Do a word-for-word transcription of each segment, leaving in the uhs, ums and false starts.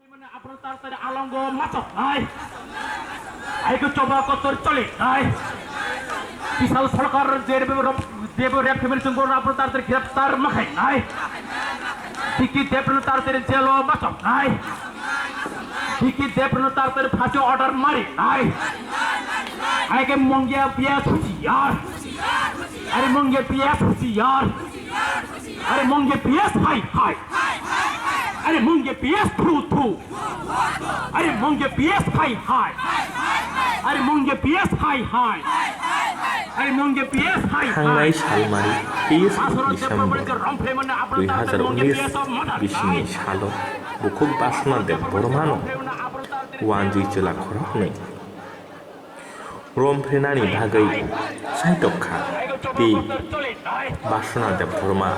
Mane apno tar tari alongo matok nai. Aiko choba kotor choli nai. Bisal Sarkar jebo rep, jebo rep khemen chungo apno tar tari graftar makhai nai. Diki Debbarma tar tari jelo matok nai. Diki Debbarma tar tari phasi order mari nai. Aike Mongia P S husiyar. Are Mongia P S husiyar. Are Mongia P S hai hai. Are Mongia P S thu thu. Are Mongia P S hai hai. Are Mongia P S hai hai. Are Mongia P S hai hai. Thangnai salmari teis December dui hazar unis bisini salo bukhuk Basna Debbarmano wanjwi chwla khoroknwi rom phrenani bagwi saitok kha, tei Basna Debbarma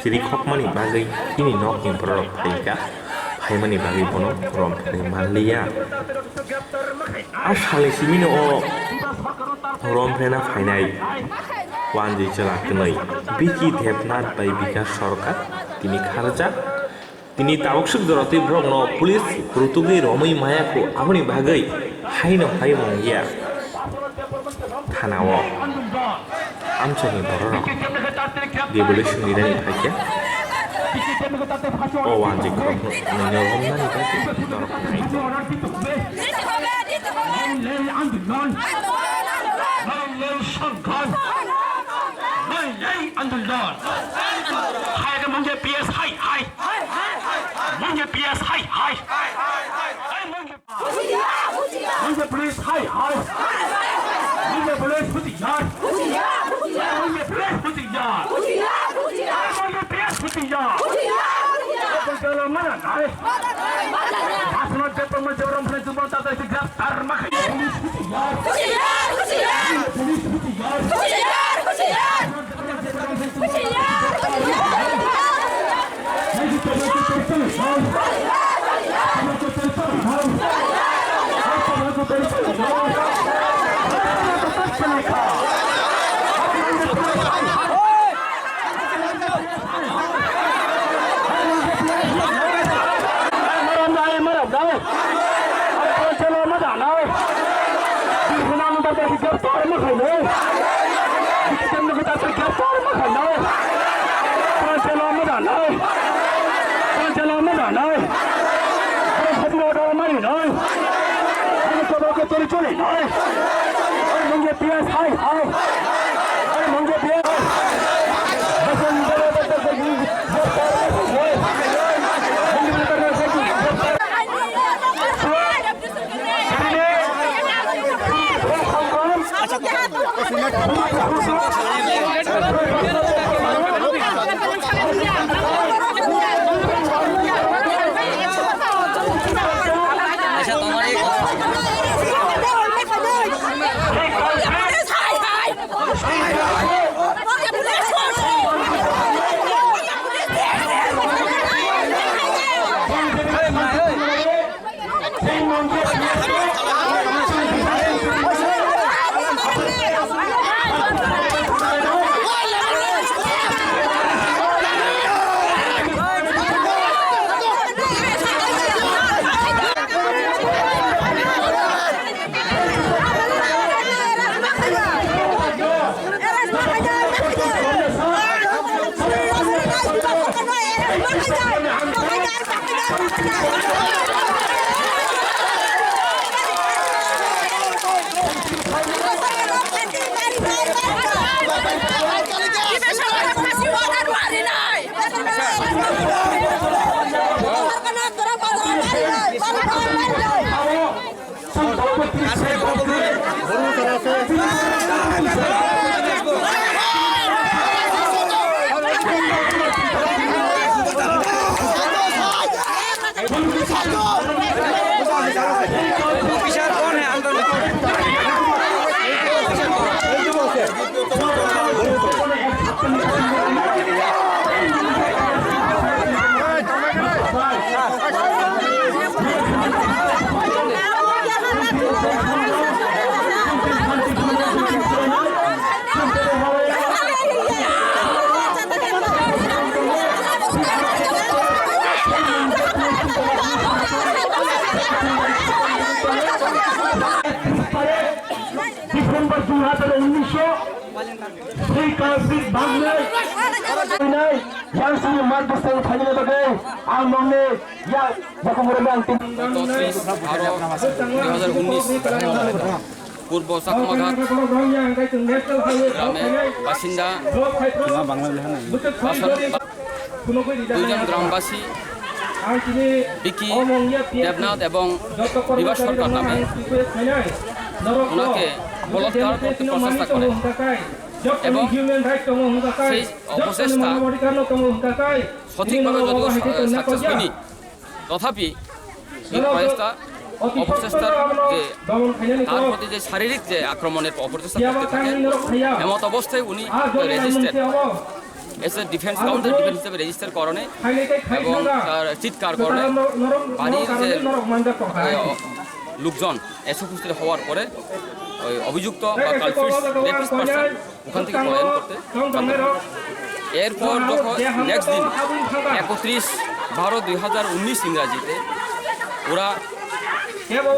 chirikhokmani bagwi bini nokni bororok phaikha, phaimani bagwi bono rom phre manliya. A salni simino o rom phrena phainai wanjwi chwla kwnwi Biki Debnath bai Bikash Sarkar tini kharjak. Tini tabuk swk jora twi borokno police rutugwi romwi maya kho, aboni bagwi haino hai mungya. Thanao amchaini bororok revolution rirani phaikha. O wanjwi khorokno nino romnani bagwi borok hai. Nai lei andolon. Nai lei songkhan. Nai lei andolon. Hai ke mungya P S hai hai. Mungya P S hai hai. Hai mungya. Mungya police hai hai. Mungya police hutiyar. Mungya police hutiyar. Mungya police hutiyar. Mungya police hutiyar. Mungya police hutiyar. Asma Debbarma Debbarma Debbarma tata si graftar makhai. Police hutiyar. Police hutiyar. Police hutiyar. Police hutiyar. December dui hazar unnish o Sri Kalpit Bhangle winai Yangsini Mark Bustang Thani Bagai ang nongni ya Jakumura Bang. Tris baro dui hazar unnish, Purbo Chakmaghat গ্রামে বাসিন্দা দুইজন গ্রামবাসী বিকি দেবনাথ এবং বিভাস সরকার নামে ওনাকে বলাৎকার করতে প্রচেষ্টা করে এবং সেই অপচেষ্টা সঠিকভাবে যদিও সাকসেস হয়নি, তথাপি এই প্রচেষ্টা, অপচেষ্টার যে তার প্রতি যে শারীরিক যে আক্রমণের অপচেষ্টা করতে থাকে, এমত অবস্থায় উনি register as a defence, counter defence হিসেবে রেজিস্টার করণে এবং তার চিৎকার করণে বাড়ির যে, আহ, লোকজন এসে উপস্থিত হওয়ার পরে ওই অভিযুক্ত বা কালপ্রিট, রেপিস্ট পারসন ওখান থেকে পলায়ন করতে বাধ্য হয়। এরপর যখন নেক্সট দিন একত্রিশ বারো দুই হাজার উনিশ ইংরাজিতে ওরা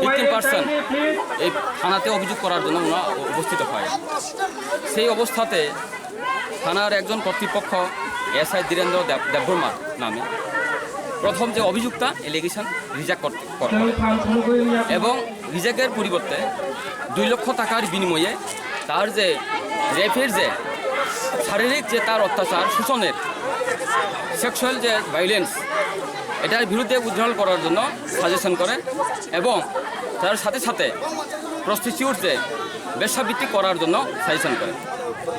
ভিকটিম পারসন এই থানাতে অভিযোগ করার জন্য ওরা উপস্থিত হয়। সেই অবস্থাতে থানার একজন কর্তৃপক্ষ এসআই ধীরেন্দ্র দেব, দেববর্মা নামে প্রথম যে অভিযোগটা, অ্যালিগেশন রিজেক্ট করতে, করতে হয় এবং রিজেক্টের পরিবর্তে দুই লক্ষ টাকার বিনিময়ে তার যে রেপের যে শারীরিক যে তার অত্যাচার, শোষণের, সেক্সুয়াল যে ভায়োলেন্স, এটার বিরুদ্ধে উইথড্রল করার জন্য সাজেশন করে এবং তার সাথে সাথে প্রস্টিটিউট যে বেশ্যাবৃত্তি করার জন্য সাজেশন করে।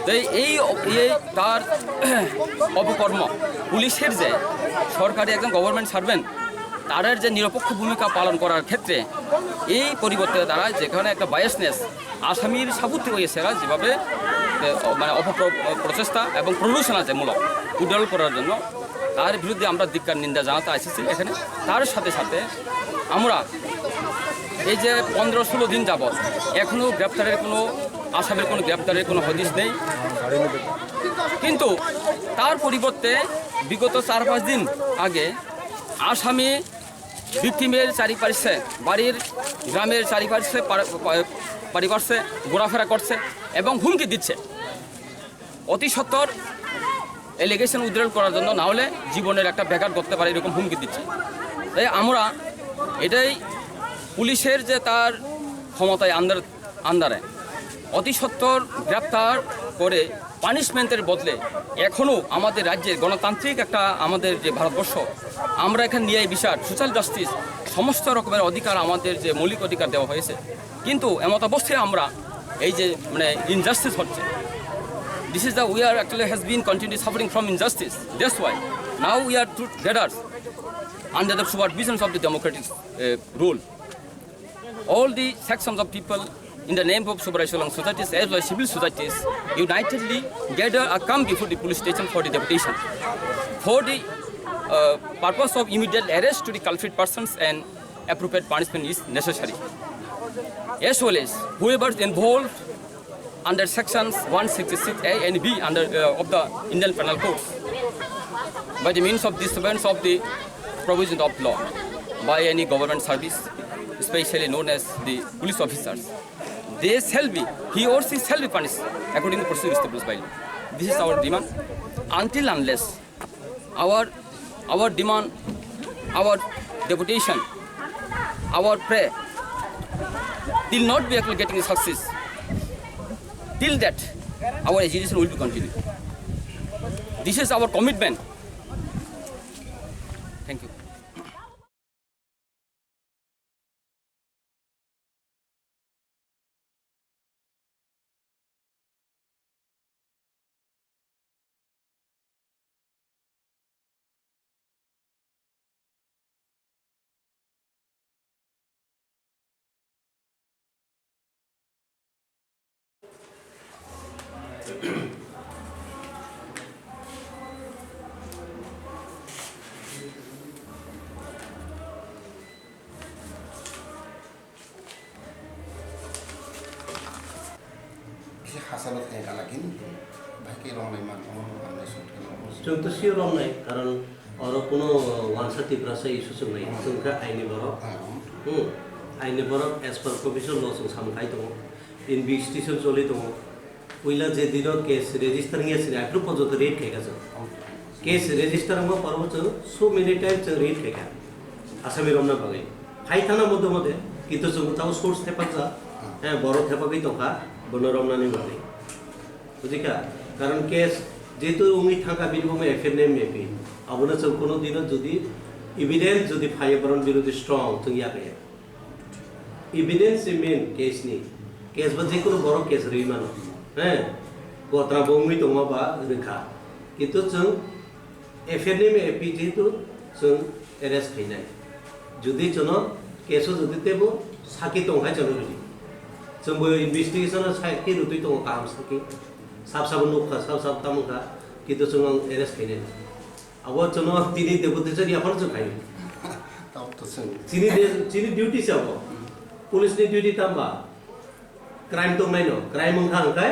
তাই এই অ-, এই তার অপকর্ম, পুলিশের যে সরকারি একজন গভর্নমেন্ট সার্ভেন্ট, তাদের যে নিরপেক্ষ ভূমিকা পালন করার ক্ষেত্রে এই পরিবর্তে তারা যেখানে একটা বায়াসনেস, আসামির সাবুত হয়েছে এরা যেভাবে, এ, অ-, মানে অপপ্র-, অ-, প্রচেষ্টা এবং প্ররোচনা যে মূলক উইথড্রল করার জন্য তার বিরুদ্ধে আমরা ধিক্কার নিন্দা জানাতে আসছি এখানে। তার সাথে সাথে আমরা এই যে পনেরো ষোলো দিন যাবত এখনো গ্রেপ্তারের কোনো আসামির কোনো গ্রেপ্তারের কোনো হদিস নেই, কিন্তু তার পরিবর্তে বিগত চার পাঁচ দিন আগে আসামি ভিকটিমের চারিপাশে, বাড়ির, গ্রামের চারিপাশে, পার-, পা-, পারিপার্শ্বে ঘোরাফেরা করছে এবং হুমকি দিচ্ছে। অতি সত্বর অ্যালিগেশন উইথড্রল করার জন্য, না হলে জীবনের একটা ব্যাঘাত ঘটতে পারে, এরকম হুমকি দিচ্ছে। তাই আমরা এটাই পুলিশের যে তার ক্ষমতায় আন্ডার আন্ডারে অতি সত্বর গ্রেপ্তার করে পানিশমেন্টের বদলে এখনও আমাদের রাজ্যের গণতান্ত্রিক একটা, আমাদের যে ভারতবর্ষ, আমরা এখানে ন্যায় বিচার, সোশ্যাল জাস্টিস, সমস্ত রকমের অধিকার, আমাদের যে মৌলিক অধিকার দেওয়া হয়েছে, কিন্তু এমত অবস্থায় আমরা এই যে মানে ইনজাস্টিস হচ্ছে, this is the, we are actually has been continuously suffering from injustice. That's why now we are together under the supervisions of the democratic, uh, rule. All the sections of people in the name of Subraiyung Sholong societies as well as civil societies unitedly gather or come before the police station for the deputation for the, uh, purpose of immediate arrest to the culprit persons and appropriate punishment is necessary. As well as whoever is involved under sections one sixty-six A and B under, uh, of the Indian Penal Codes by the means of disturbance of the provision of law by any government service, especially known as the police officers. They shall be, he or she shall be punished according to procedure established by law. This is our demand. Until unless our, our demand, our deputation, our prayer will not be actually getting success. Till that, our agitation will be continued. This is our commitment. Thank you. Kisa hachalo thai gana gini. Bahai khe romlai man, omo no ang nai song khe no. Chwng to sio romnai, karon oro kuno wansa Tiprasa issue chwng nai, hmm, chwng kha aini borok. Hmm. Hmm. Aini borok as per provision law chwng samung khai tongo, investigation choli tongo. Puila je dino case register wngya sini, aphuru porjonto raid khaikha chwng. Case register wngma porobo chwng so many times chwng raid khaikha Asami romna bagwi. Phai thangna mode mode, kintu chwng tamo source thepakjak, eh, borok thepagwi tongkha, bono romnani bagwi. Bujikha? Karon case jehetu wngwi thangkha, bini bumo F I R name maybe. Abono chwng kono dino jodi evidence jodi phaiya borokni birodhi strong chwng yakaya. Evidence se main case ni. Case ba jekono borok case rwi mano. He? Kotra bo wngwi tongma ba rwkha. Kintu chwng F I R ni me A P jehetu chwng arrest khainai. Jodi chwngno case o jodi teibo saki tongkhai chwngno rwdi. Chwngbo investigation o saki rwtwi tongo kaham saki. Sab sabo nukha, sab sabo tamungkha. Kintu chwngno arrest khainai. Abo chwngno tini deputation yaphano chwng khaio. Tamo to chwng. Chini de-, chini duty se abo. Police ni duty tamba? Crime tongnai no, crime wngkha hwnkhe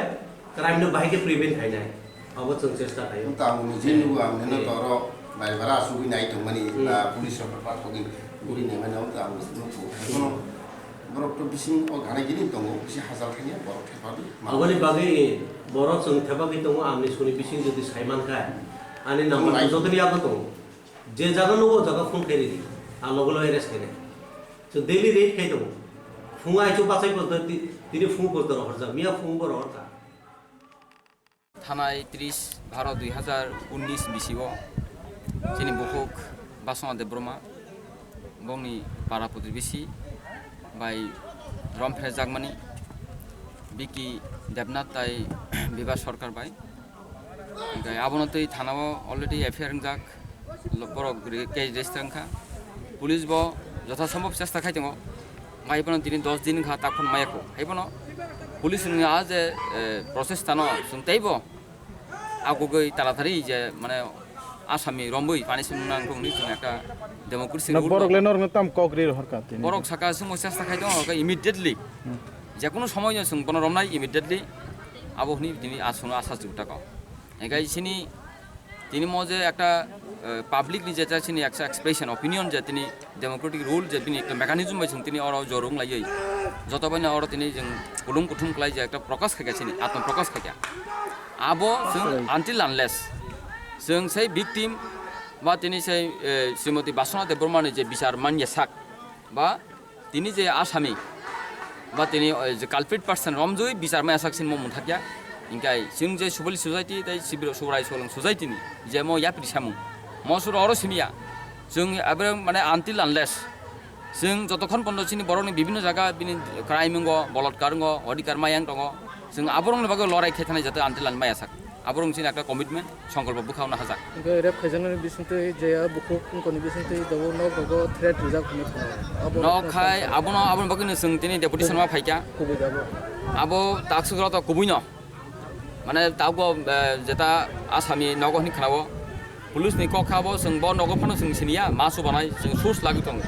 crime no bahai khe prevent khainai. Abo chwng chesta khaio. Wng tamo ni je nugo ang nino Eh. toro bai bara asugwi nai tongmani Hmm. ba police rok pathogwi guri naimani wng tamo nugo. Kono borok to bising o gana gini tongo, bisi hajal khaiya borok thepadi. Aboni bagwi borok chwng thepagwi tongo, amni soni bising jodi sai mankha, ani number Tongo. jotoni yago tongo. Je jaga nugo o jaga phone khairidi, a loge loge arrest khainai. So daily raid khai tongo. Phungo aichu bachai pojda ti-, tini phungo pojda rohorjak, miya phungo bo rohorkha. Thanai tris baro dui hazar unnis bisio chini bukhuk Basona Debbarma bongni para putri bisi bai romphre jakmani Biki Debnath tai Biba Sarkar bai. Hingke abono twi thanao already F I R wngjak, lo-, borok re-, case register wngkha. Police bo jotha sombhob chesta khai tongo. Haiphano tini dos din wngkha, tak phano maya kho. Haiphano police ni a je, eh, process tano chwng teibo agugwi talatari je, mane, Asami romwi punishment nang khe hwnwi chwng ekta democracy Na rule borok dong. Le norokno tam kok ri rohor ka tini. Borok saka chwngbo chesta khai tongo, hwnkhe immediately, Hmm. jekunu somoino chwng bono romnai immediately, abo hwnwi tini aswkno asa chuk tako. Hingke chini, tini mo je ekta, eh, public ni je ta chini ekta expression, opinion je tini democratic rule je bini ekta mechanism bai chwng tini oro jor wng laiwi, joto bai no oro tini chwng kulum kuthum khlai je ekta prokash khaikha chini, atma prokash khaikha. Abo chwng until unless chwng sei victim ba tini sei, eh, Srimoti Basona Debbarma ni je bichar manya sak ba tini je asami ba tini, eh, je culprit person romjui bichar manya sak sinmo mungthakya, hingkai chwng je Subali society tei Sibir Subrai Solong society ni je mo yapri samung mo suro oro simiya chwng abreng mane until unless chwng jotokhon pondo chini borokni bibhinno jaga bini crime wngo, bolotkar wngo, odhikar mayang tongo, chwng aborokni bagwi lorai khe thanai jate until unless maya sak. Aborok chini ekta commitment, songkolpo bwkha ono hajak. Hingke rape khaijaknani bisingtwi je a bukhuk wngkoni bisingtwi dobo nok rogo threat rijak hinwi khna. Abo Nok khai abono, aboni bagwino chwng tini deputation ma phaikha. Kubui abo. Abo taksuk rok to kubui no. Mane tabuk, eh, jeta asami nogo hinwi khnao. Police ni kok kha bo chwng bo nogo phano chwng siniya, ma chubanai chwng sus lagwi tongo.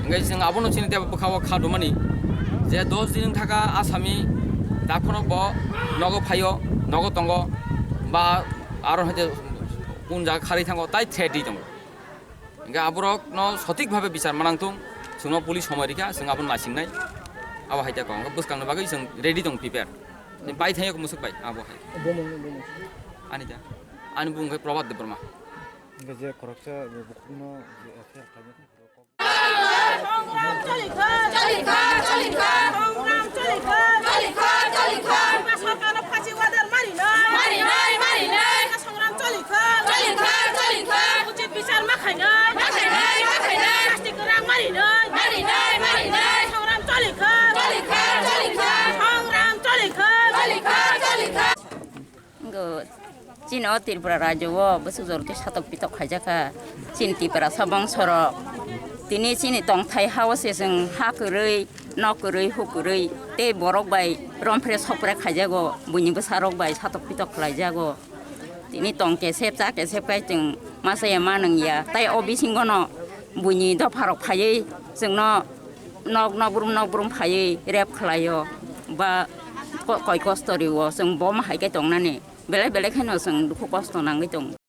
Hingke chwng abono chini tebo bwkha o kha dumani je dos din wng thaka asami tak phano bo nogo phaio, nogo tongo ba aro hai je kun jaga kharwi thango tai threat di tongo. Hingke aborok no sothik bhabe bichar manang thung, chwngno police somoi rikha, chwng abono naising nai. Abo hai ta kok, bwskang ni bagwi chwng ready tong prepare. Bai thangyo musuk bai, abo hai. Bumung, bumung. Ani ta, ani bumung khe Prabhat Debbarma. Hingke je khoroksa bukhukno je F I R khlaina thangphuru kok- Wngkha, chini o Tripura rajyo o bwswk jora khe satok pitok khaijak kha. Chini Tiprasa bongso rok tini chini tongthai ha o se chwng ha kwrwi, nok kwrwi, huk kwrwi tei borok bai romphre sokphre khaijago, buini bwsa rok bai satok pitok khlaijago. Tini tong kesep cha kesep khai chwng ma chaya ma nungya, tei o bisingo no buini dopha rok phaiwi chwngno nok nokbrum nokbrum phaiwi rep khlaio ba ko-, koi kosto rio, chwng bo ma hai khe tongnani. Belai belai kheno chwng dukhu kosto nangwi tongo.